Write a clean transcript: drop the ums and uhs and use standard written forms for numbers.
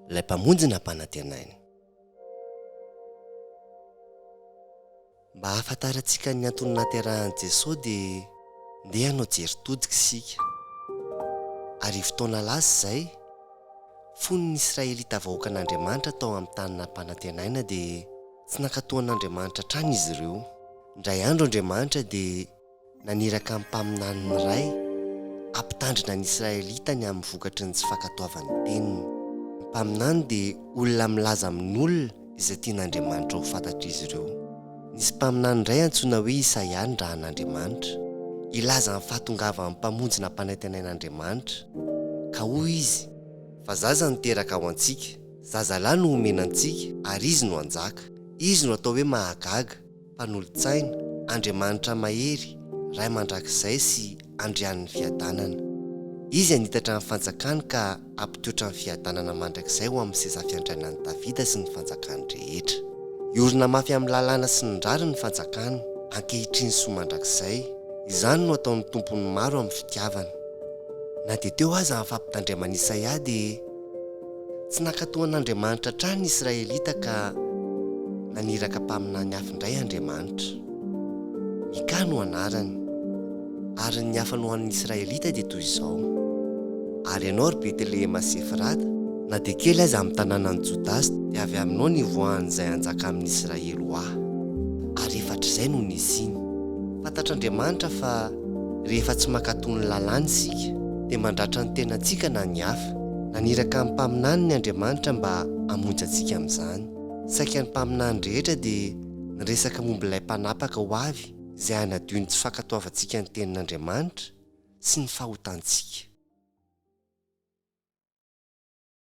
Ilay Mpamonjy nampanantenaina. Mba hahafantarantsika ny antony nahaterahan'i Jesoa dia ndeha hanao jery todika isika. Arivotaona lasa izay, fony ny Israelita vahoakan'Andriamanitra tao amin'ny tany nampanantenaina dia tsy nankatò an'Andriamanitra hatrany izy ireo. Indray andro Andriamanitra dia naniraka ny mpaminaniny iray hampitandrina ny Israelita ny amin'ny vokatry ny tsy fankatoavany ny teniny. Ny mpaminany dia olona milaza amin'olona izay tian'Andriamanitra ho fantatr'izy ireo. Nisy mpaminany iray antsoina hoe Isaia nirahan'Andriamanitra hilaza ny fahatongavan'ny Mpamonjy nampanantenain'Andriamanitra, ka hoy izy, Fa zaza no teraka ho antsika, zazalahy no homena antsika, ary izy no hanjaka. Izy no atao hoe Mahagaga, Mpanolotsaina, Andriamanitra Mahery, Ray Mandrakizay sy Andrianin'ny Fiadanana. Izy hanitatra ny fanjakany ka hampitoetra ny fiadanana mandrakizay ho amin'ny seza fiandrianan'i Davida sy ny fanjakany rehetra. Hiorina mafy amin'ny lalàna sy ny rariny ny fanjakany, ankehitriny sy ho mandrakizay. Izany no ataon'ny Tompon'ny maro amin'ny fitiavana. Na dia teo aza ny fampitandreman'i Isaia dia. Tsy nankatò an'Andriamanitra hatrany ny Israelita ka naniraka mpaminany hafa indray Andriamanitra. Mikà no anarany. Ary ny hafany ho an'ny Israelita dia toy izao, Ary ianao, ry Betlehema sy Efrata, na dia kely aza amin'ny tanànan'i Jodasy, dia avy aminao ny hivoahan'izay hanjaka amin'i Israely ho ahy. Ary efa hatrizay no nisiany. Fantatr'Andriamanitra fa rehefa tsy mankatò ny lalàny isika, dia mandratra ny tenantsika na ny hafa. Naniraka ny mpaminaniny Andriamanitra mba hamonjy antsika amin'izany. Saika ny mpaminany rehetra dia niresaka momba ilay Mpanapaka ho avy izay hanadio ny tsy fankatoavantsika ny Tenin'Andriamanitra sy ny fahotantsika.